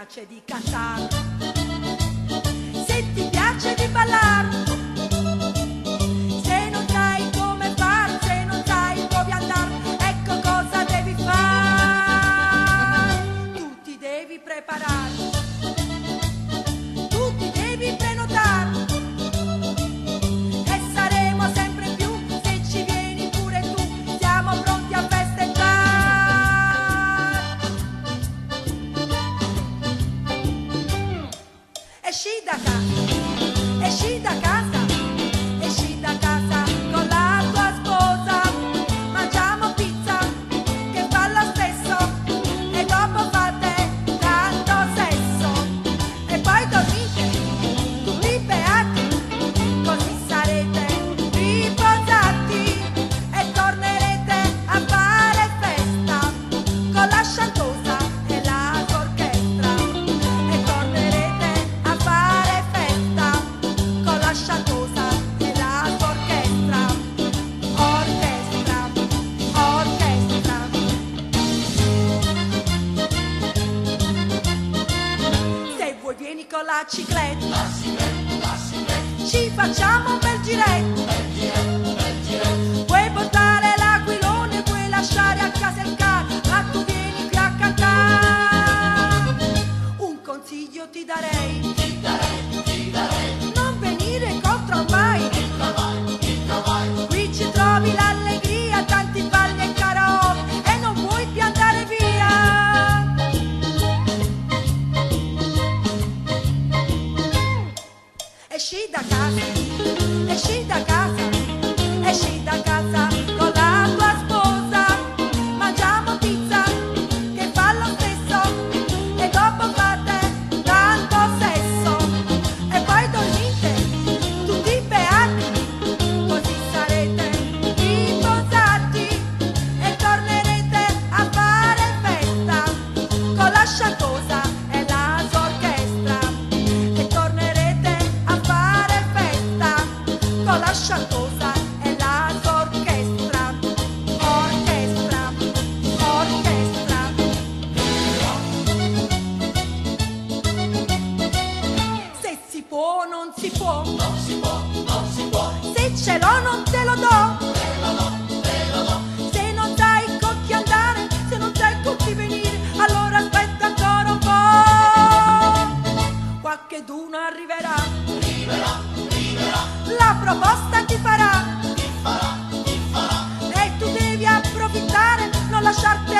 Piace di cantar, se ti piace di ballar, se non sai come far, se non sai dove andar, ecco cosa devi far. Tu ti devi preparar, tu ti devi prenotar e saremo sempre più se ci vieni pure tu, siamo pronti a festeggiare. Esci da casa, esci da casa, esci da casa con la tua sposa. Mangiamo pizza che fa lo stesso e dopo fate tanto sesso. E poi dormite tutti beati, così sarete riposati e tornerete a fare festa con la sciantosa e la sua orchestra. E tornerete a fare festa con la sciantosa e la sua orchestra. Orchestra, orchestra. Se vuoi vieni con la cicletta, ci facciamo un bel giretto. Puoi portare l'aquilone, puoi lasciare a casa il cane, ma tu vieni qui a cantare. Un consiglio ti darei, non venire col tramvai. Qui ci trovi l'allegria, tanti balli e karaoke e non puoi più andare via. Esci da casa, esci da casa, esci da casa con la tua sposa. Mangiamo pizza che fa lo stesso e dopo fate tanto sesso. E poi dormite tutti beati, così sarete riposati e tornerete a fare festa con la sciantosa e la sua orchestra. E tornerete a fare festa con la sciantosa e la sua orchestra. Orchestra, orchestra. Se si può o non si può. Non si può, non si può. Se ce l'ho non te lo do. Te lo do, te lo do. Se non sai con chi andare, se non sai con chi venire, allora aspetta ancora un po'. Qualcheduno arriverà, Arriverà, arriverà. la proposta ti farà Ti farà, ti farà. e tu devi approfittare, non lasciarti